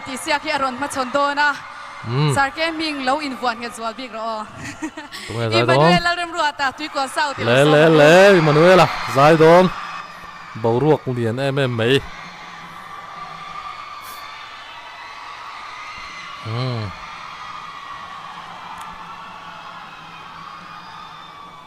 Intihsiak hi a rawn hmachhawn dawn a, Sarke hming lo invuah nghet zual bik rawh aw. Tunge zai dawn? Immanuel Lalremruata Tuikual South i lo Le sawm le ang u. le Immanuela zai dawn boruak lian em em mai. Umm.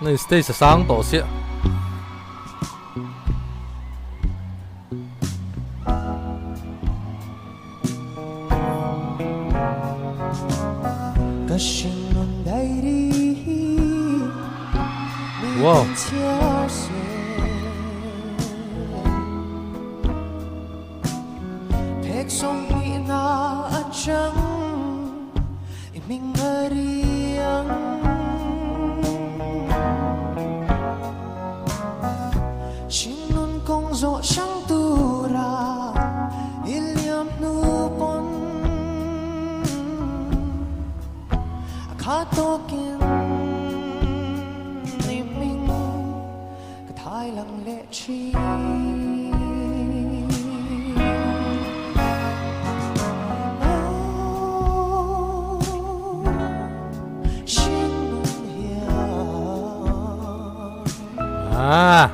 Nei stage a sang tawh chiah. Wow. Ah.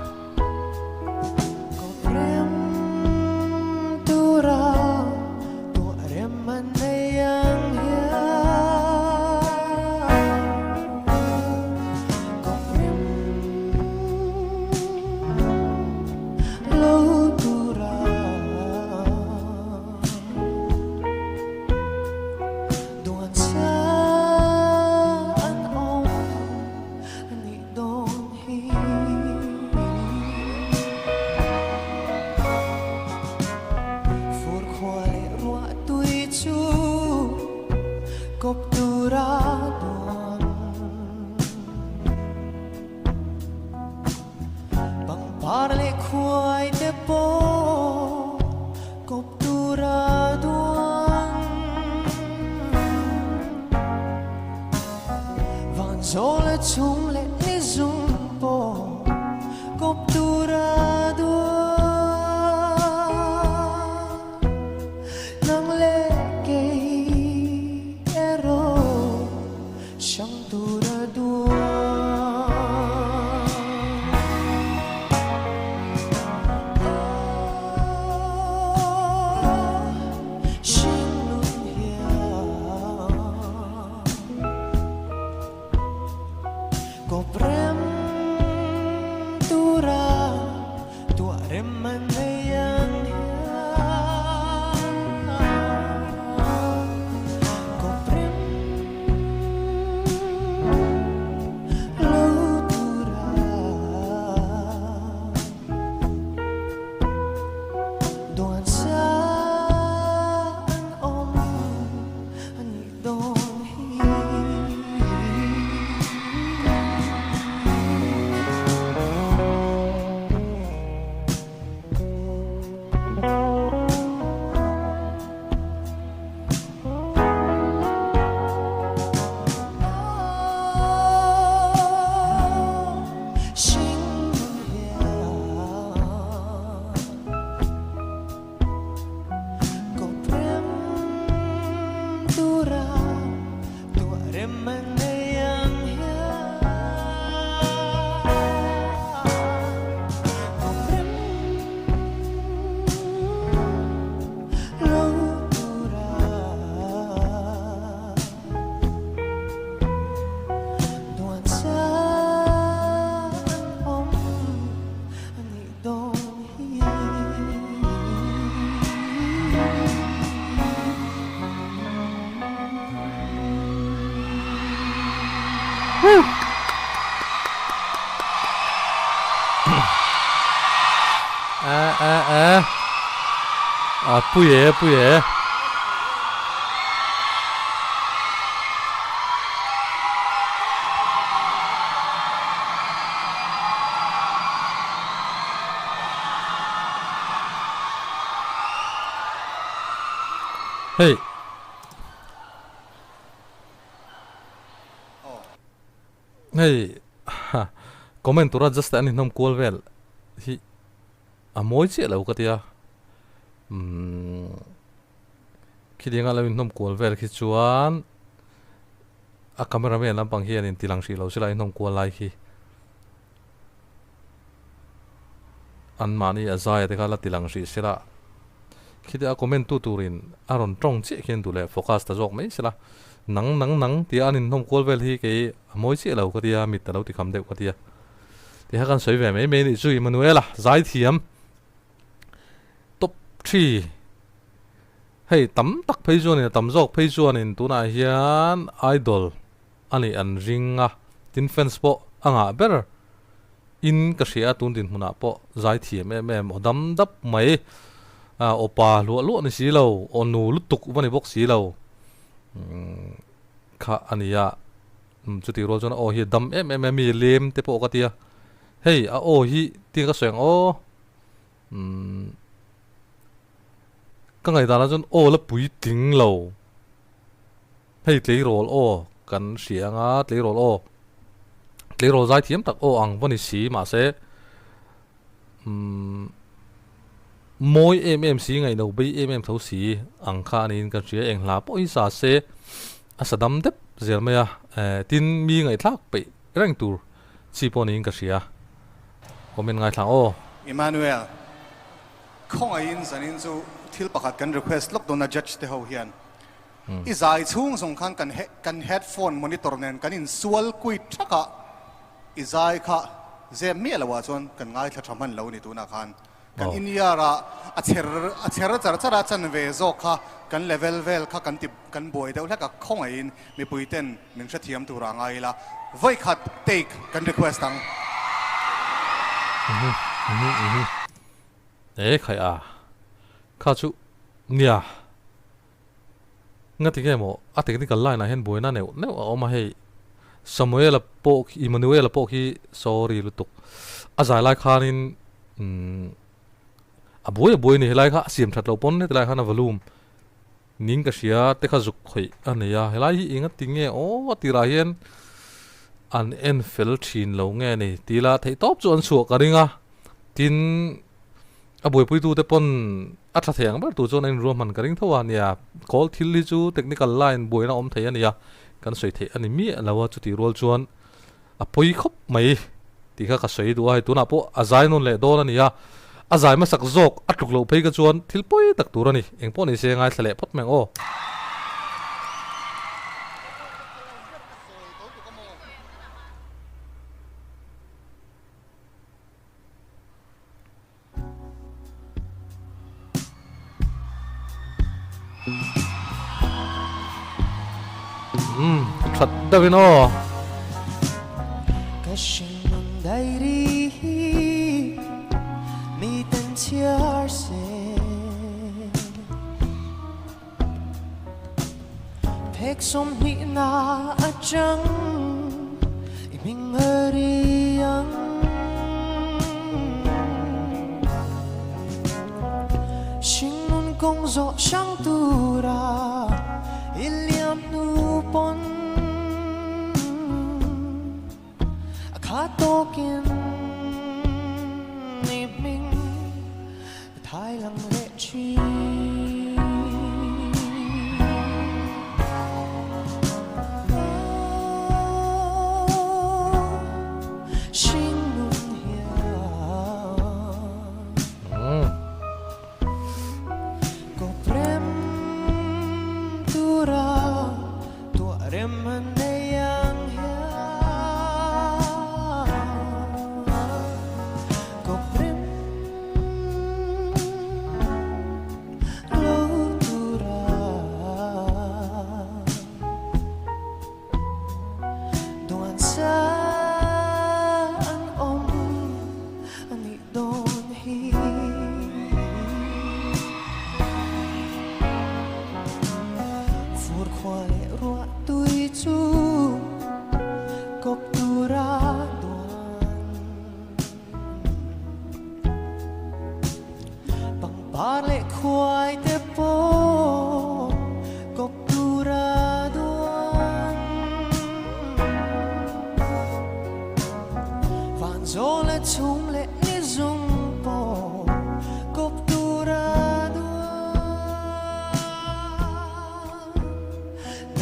A pui e pui e. Hei. Hei comment tura just an inhnawm kual vel hi a mawi chiah lo ka tia umm. Khitianga lo inhnawm kual vel khi chuan a cameraman lampang hian in tilang hrih lo sela inhnawm kual lai khi anmahni a zaia te kha la tilang hrih sela khitia a comment tu turin a rawn tawng chiah khian duh leh focus ta zawk mai sela nang nang nang tia an inhnawm kual vel hi kei a mawi chiah lo ka tia mit a lo tikham deuh ka tia ti kha kan sawi ve mai mai a nih chu Emmanuela zaithiam top three Hei tam tak phei chuanin a tam zawk phei chuanin tunah hian idol a nih an ring a, tin fans pawh a ngah ber in ka hria a tun dinhmunah pawh zai thiam em em aw dam dap mai aw pa hluah hluah ni si lo aw nu lutuk va ni bawk si lo kha a ni a, chutih rual chuan a aw hi a dam em em a mi lem te pawh ka tia hei a aw hi tinge ka sawi ang aw. Umm ka ngaihdanah chuan aw la puitling lo hei tleirawl aw kan hria anga tleirawl aw tleirawl zai thiam tak aw ang va ni si mahse umm mawi em em si ngaihno bei em em tho si ang kha a niin kan hria eng hla pawh hi sa se a sa dam dep zel mai a eh tin mi ngaihthlak peih reng tur Chi pawh niin ka hria. Comment ngaithla ang aw. Emmanuel, khawngaihin zanin chu thil pakhat kan request lawk dawn a judge te ho hian. I zai chhung zawng khan kan kan headphone monitor nen kan insual kuit thak a, i zai kha zep miah lo ah chuan kan ngaithla tha hman lo ni tunah khan. Kan in-ear ah a chher a chher char char a chanve zawk kha kan level vel kha kan ti kan buai deuh hlek a khawngaihin mipui ten min hrethiam tur ah ngai ila vawi khat take kan request ang. E khai a kha chu nia nga tinge maw a technical line ah hian buaina neuh neuh a awm a hei Samuel-a pawh khi Emmanuel-a pawh khi sorry lutuk a zai lai khanin umm a buai a buai a ni helai kha a siam that loh pawn heti lai khan a volume ning ka hria te kha zuk khawih a nei a helai hi enga tinge aw a tirah hian an en fel thin lo nge ni tila theih tawp chu an chhuah ka ring a tin A buaipuitute pawn a tha thei ang ber tur chuan a inruah hman ka ring tho a nia. Call thil hi chu technical line buaina awm thei a nia, kan sawi theih a ni miah lo a, chutih rual chuan a pawi khawp mai tih kha ka sawi duh a, hei tunah pawh a zai nawn leh dawn a nia, a zai hmasak zawk a tluk loh phei kha chuan thil pawi tak tur a ni, engpawh ni se ngaithla leh phawt mai ang aw. Umm that deuhin aw.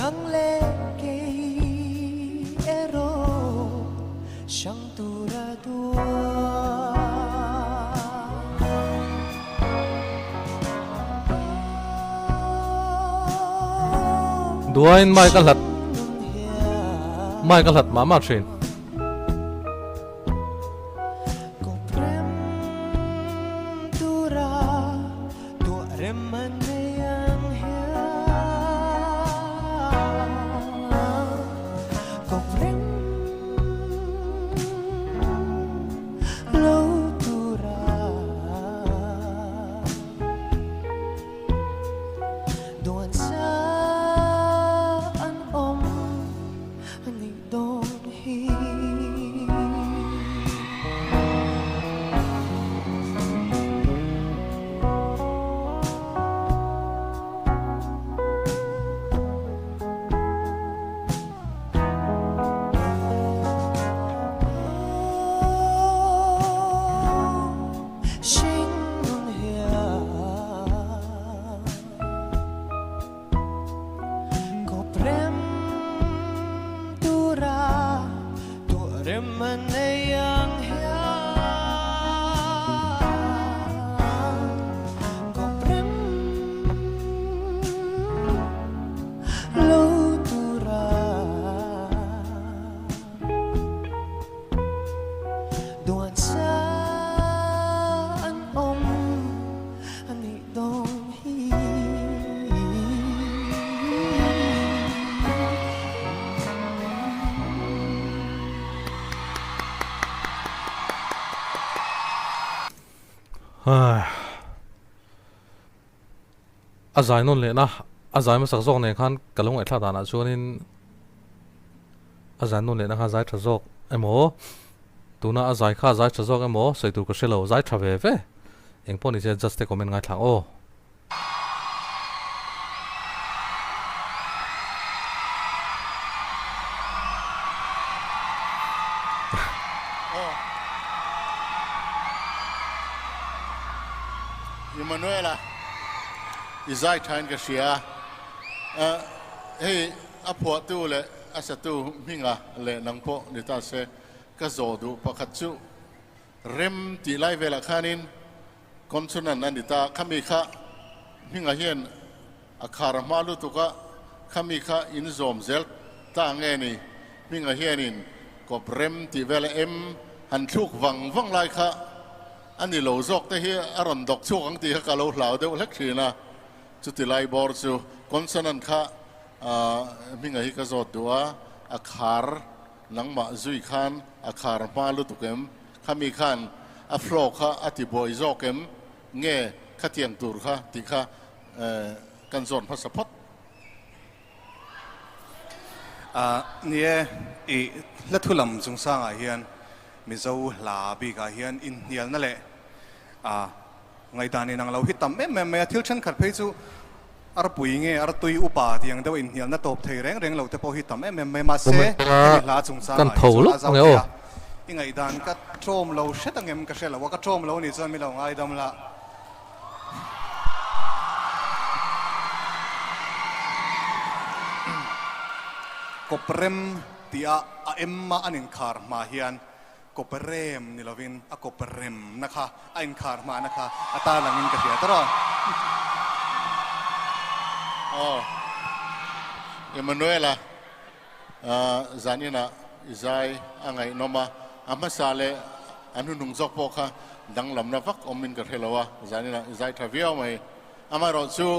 Nang leh kei erawh hrang tura duang. Duain mic a hlat mic a hlat mah mah thin. A zai nawn lehna a zai hmasak zawk nen khan ka lo ngaihthlak danah chuanin a zai nawn lehna kha zai tha zawk emaw tuna a zai kha zai tha zawk emaw sawi tur ka hre lo zai tha ve ve eng pawh ni se judge te comment ngaithla ang aw. Emmanuela i zai thain ka hria a, hei a phuahtu leh a satu hminga leh nang pawh ni ta se ka zawh duh pakhat chu rem tih lai velah khanin consonant a ni ta, khami kha hminga hian a khar hma lutuk a, khami kha in zawm zel ta nge ni, hminga hianin kawp rem tih vela em han thluk vang vang lai kha a ni lo zawk te hi a rawn dawk chhuak ang tih kha ka lo hlau deuh hlek thin a, chuti lai bawr chu consonant kha hminga hi ka zawt duh a, a khar nangmah zui khan a khar hma lutuk em? Khami khan a flow kha a ti buai zawk em? Nge khatiang tur kha tih kha kan zawn hmasa phawt. Ni e, i hla thu lam chungchangah hian Mizo hla bikah hian inhnialna leh Ngaihdan inang lo hi tam em em mai a, thil thenkhat phei chu arpui nge artui upa tih ang deuh inhnialna tawp thei reng reng lo te pawh hi tam em em mai mahse hemi hla chungchangah hi chuan a zau thei a, i ngaihdan ka tlawm lo hret angem ka hre lo a, ka tlawm lo anih chuan mi lo ngaidam la. Kawprem tih a a em a an inkhar hma hian Kawp rem ni lovin a kawp remna kha a inkhar hmahna kha a tarlangin ka hria tawh. Aw Emmanuela zaninah i zai a ngaihnawm a, a hmasa leh a hnuhnung zawk pawh kha danglamna vak awmin ka hre lo a, zaninah i zai tha viau mai. Amaherawhchu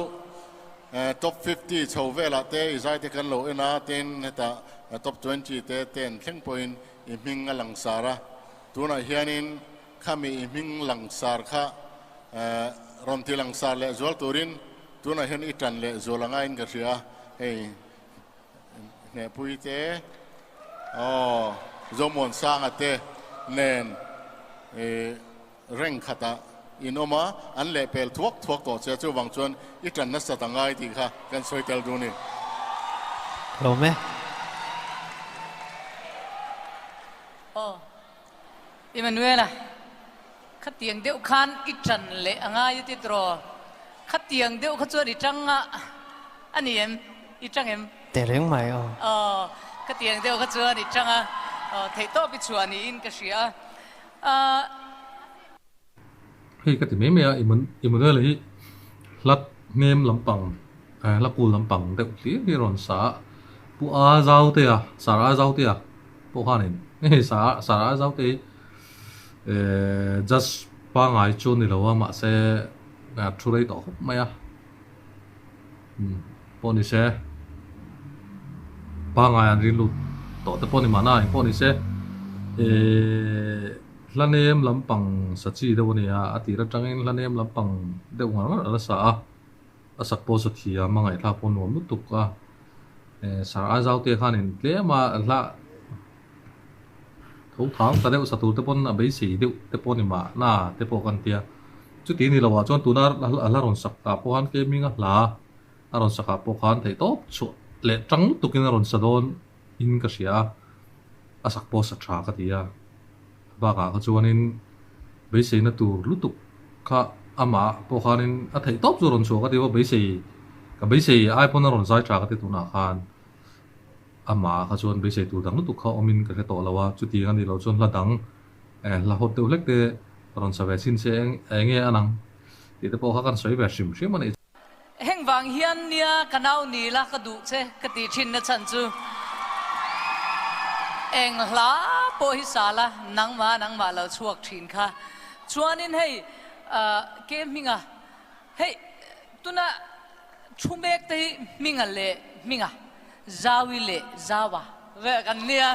top 50 chho velah te i zai te kan lo en a, tin hetah top 20 te ten thleng pawhin I hming a langsar a, tunah hianin khami i hming langsar kha rawn ti langsar leh zual turin tunah hian i tan leh zual a ngaiin ka hria a, hei Hnehpui te, aw Zomuansanga te nen i reng khatah in awm a, an lehpel thuak thuak tawh che a, chuvang chuan i tan nasat a ngai tih kha kan sawi tel duh a ni. Lawm e. Aw, Emmanuela, khatiang deuh khan i tan leh a ngai a ti tawh. Khatiang deuh kha chuan i tang a, a ni em? I tang em? Tehreng mai aw. Aw, khatiang deuh kha chuan i tang a, aw theihtawp i chhuah niin ka hria a. Hei ka ti mai mai a, Emmanuel hi hla hnem lampang, hla kul lampang deuh hlir hi a rawn sa a, Pu A Zautea, Sir A Zautea pawh khanin hei Sir A Zaute hi judge pangngai chu a ni lo a, mahse thu rei tawh khawp mai a, pawh ni se pangngai an rin lut tawh te pawh ni mahna engpawh ni se ehh. Hlanem lampang sa chi deuh a ni a, a tir atangin hlanem lampang deuh ngar ngar a la sa a, a sak pawh sa thiam a ngaihthlak pawh nuam lutuk a, eh Sir Aizaute khanin tlem a hla tho thang ta deuh sa tur te pawn a beisei deuh te pawh a ni mahna te pawh kan tia, chuti ni loah chuan tuna a hla rawn sak tah pawh khan Keming a hla a rawn sak ah pawh khan theihtawp chhuah leh tang lutukin a rawn sa dawn in ka hria a, a sak pawh sa tha ka ti a. Bakah kha chuanin beiseina tur lutuk kha amah pawh khanin a theih tawp chu a rawn chhuah ka ti a, beisei ka beisei ai pawn a rawn zai tha ka ti tunah khan amah kha chuan beisei tur dang lutuk kha awmin ka hre tawh lo a, chutiang a nih loh chuan hla dang eh hla hawt deuh hlek te rawn sa ve chhin se eng enge a nang tih te pawh kha kan sawi ve hrim hrim a nih. Heng vang hian nia ka nau ni la ka duh che ka tih thin na chhan chu eng hla pawh hi sa la nangmah nangmah lo chhuak thin kha. Chuanin hei ke hminga hei tuna thu mek te hi hminga leh hminga Zawi leh Zawa ve kan nia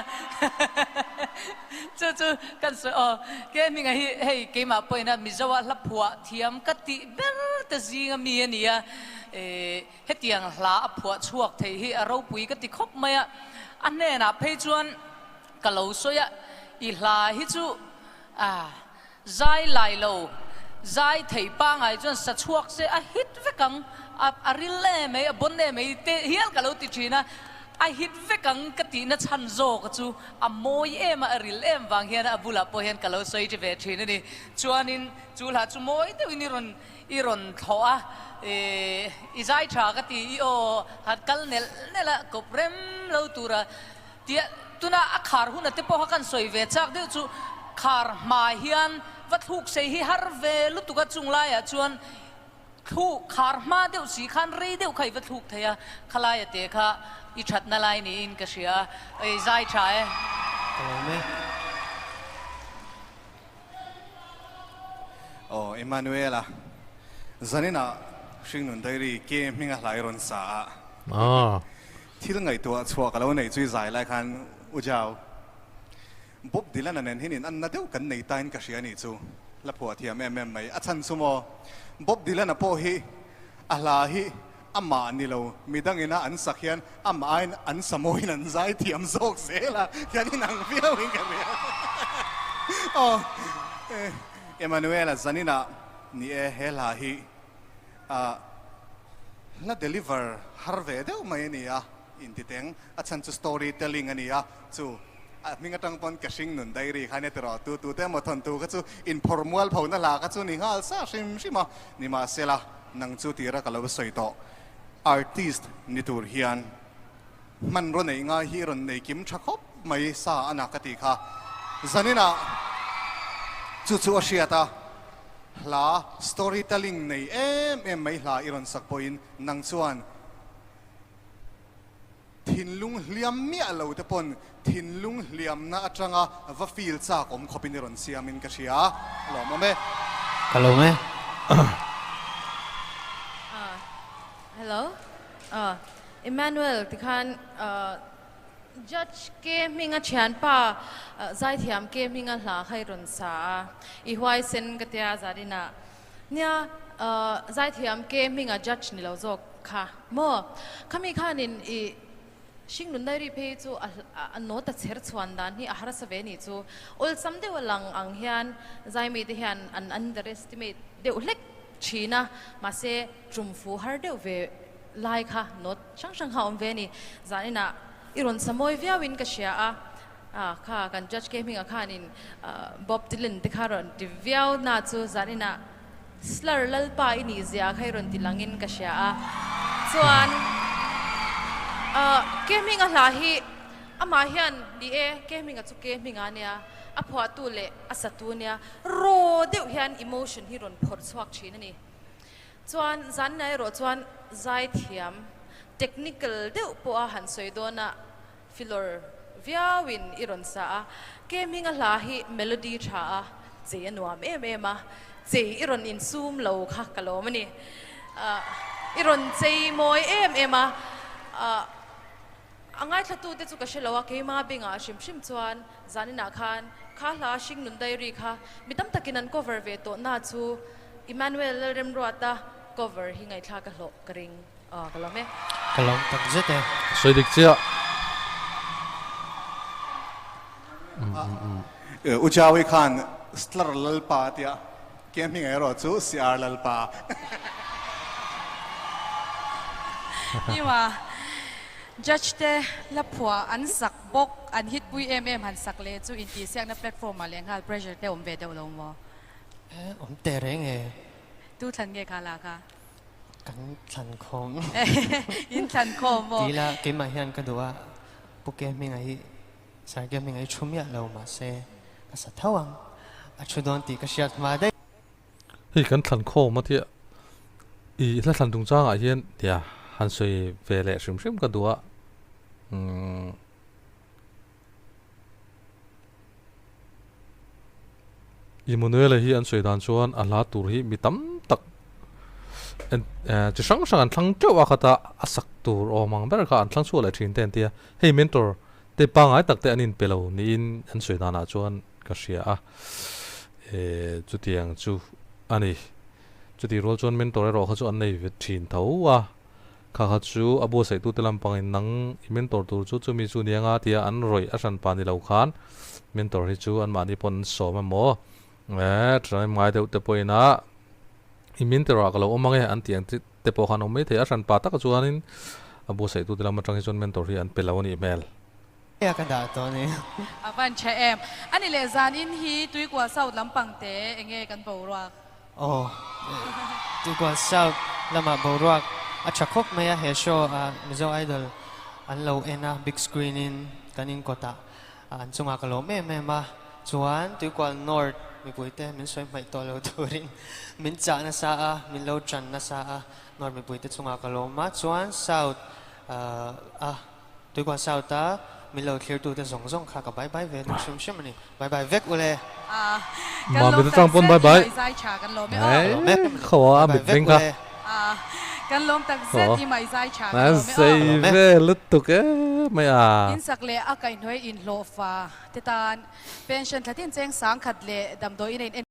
chu chu kan sawi aw ke hminga hi hei keimah pawhin a Mizo ah hla phuah thiam ka tih ber te zinga mi a nia eh hetiang hla a phuah chhuak thei hi a ropui ka ti khawp mai a a hnenah phei chuan ka lo sawi a i hla hi chu ah Zai lai lo, zai thei pangai chuan sa chhuak se a hit vek ang, a a ril em mai, a bon em mai te hial ka lo ti thin a, a hit vek ang ka tihna chhan zawk chu a mawi em a, a ril em vang hian a bulah pawh hian ka lo sawi ṭi ve thin a ni. Chuanin chu hla chu mawi deuhin i rawn i rawn thlawh a, ih i zai tha ka ti, i aw han kal nelh nelh a, kawp rem lo tura Tia tuna a khar huna te pawha kan sawi ve chak deuh chu khar hma hian va thluk sei hi har ve lutuk a, chung laiah chuan thluk khar hma deuh si khan rei deuh kha i va thluk thei a, khalaia te kha i thatna lai niin ka hria a, ei zai tha e. Ka lawm e. Aw Emmanuela, zaninah Hringnun Diary ke hminga hlai rawn sa a. Thil ngaihtuah chhuah ka lo neih chu i zai lai khan U Jau, Bob Dylan-a nen hian in anna deuh kan nei tain ka hria a nih chu, la phuah thiam em em mai. A chhan chu maw, Bob Dylan-a pawh hi a hla hi amah ni lo, midangina an sak hian amah aiin an sa mawiin an zai thiam zawk zel a, kan inang viauin ka hria. Aw, Emmanuel-a zaninah ni e he hla hi. Ah, hla deliver har ve deuh mai a ni a, intiteng a chhan chu story telling a ni a, chu a hming atang pawn ka hring nun diary kha nia tiraw, tu tu te emaw thawntu kha chu inphawrh mual phona hla kha chu ni nghal sa hrim hrim a, nimahsela nang chu tira ka lo sawi tawh artist ni tur hian hmanraw neih ngai hi rawn nei kim tha khawp mai sa a na ka tih kha zaninah chu chu a hriat a. Hla story telling nei em em mai hla i rawn sak pawhin nang chuan thinlung hliam miah lo te pawn thinlung hliamna atanga va feel chak awm khawpin i rawn siamin ka hria. A lawmawm e. Ka lawm e. Hello. Emmanuel tikhan Judge ke hminga thianpa zaithiam ke hminga hla kha i rawn sa a, i huaisen ka tia zaninah nia zaithiam ke hminga judge ni lo zawk kha maw? Khami khanin i hringnun diary phei chu a note a chher chhuan dan hi a harsa ve ni chu awlsam deuh a lang ang hian zaimi te hian an underestimate deuh hlek thin a, mahse tumfu har deuh ve lai kha note hrang hrang kha a awm ve a ni. Zaninah i rawn sa mawi viauin ka hria a, ah kha kan judge ke hmingah khanin Bob Dylan te kha rawn ti viau na chu zaninah Slur Lalpa i nih zia kha i rawn ti langin ka hria a. Chuan ah. Ke hminga hla hi amah hian ni e, ke hminga chu ke hminga ania, a phuahtu leh a satu ania, raw deuh hian emotion hi rawn phawrh chhuak thin a ni. Chuan zanna erawh chuan zaithiam technical deuh pawha han sawi dawn a, Filawr viauin i rawn sa a, ke hminga hla hi melody tha a, chei a nuam em em a, chei i rawn insum lo kha ka lawm a ni. I rawn chei mawi em em a, a ngaithlatute chu ka hre lo a, keima bengah hrim hrim chuan zaninah khan kha hla Hringnun Diary kha mi tam takin an cover ve tawh na chu Emmanuel Lalremruata cover hi ngaihthlak a hlawh ka ring. Aw ka lawm e. Ka lawm tak zet e. Sawi dik chiah. U Jawi khan Stlar Lalpa a tia, ke hming erawh chu CR Lalpa. Niwa Judge te la phuah an sak bawk, an hit pui em em han sak leh chu intihsiakna platform ah leh nghal pressure te awm ve deuh lo maw? Awm teh reng e. Tu thlan nge kha la kha? Kan thlan khawm. In thlan khawm maw? Tila keimah hian ka duh a, Pu Ke Hminga hi Sir Ke Hminga hi thu miah lo mahse ka sa tho ang, a thu dawn tih ka hriat hma daih. Hei kan thlan khawm a tia, i hla thlan chungchangah hian tia han sawi ve leh hrim hrim ka duh a, umm. Immanuela hi an sawi dan chuan a hla tur hi mi tam tak chi hrang hrang an thlang teuh a khata a sak tur awm ang ber kha an thlang chhuah leh thin te an ti a, hei mentor te pangngai tak te an inpe lo niin an sawi danah chuan ka hria a, chutiang chu a ni. Chutih rual chuan mentor erawh kha chu an nei ve thin tho a. Kha kha chu a buatsaihtute lampangin nang i mentor tur chu chumi chu nia nga tia an rawih a hranpa ni lo khan mentor hi chu anmahni pawn an sawm emaw eh tran ngai deuh te pawhin a i mentor ah ka lo awm ang e an tih ang te pawh khan awm maithei a hranpa taka chuanin a buatsaihtute lam atang hi chuan mentor hi an pe lo a nih hmel. Nia ka dah tawh ni. A van tha em. Ani leh zan in hi Tuikual South lampang te enge kan boruak? Aw, Tuikual South lamah boruak a tha khawp mai a, he show ah Mizo Idol an lo en a, big screen in kan inkawtah an chungah ka lawm em em a, chuan Tuikual North mipuite min sawi hmaih tawh lo turin min chah nasa a, min lo tan nasa a, North mipuite chungah ka lawm a, chuan South a. Tuikual South a min lo thlirtute zawng zawng kha ka bye bye ve duh hrim hrim a ni. Bye bye vek ule. Kan Mami lawm te chang tak pawn zet bye i bye. mai zai tha kan lawm e aw. Hei Lawm e. khaw a Bye bye mit vek veng kha. ule. Kan lawm tak zet Aw. i mai zai tha kan A lawm e aw. zei Lawm e. ve lutuk e mai a. In sak leh a kaihhnuai inhlawhfa te tan pension thlatin cheng sangkhat leh damdawi in a in.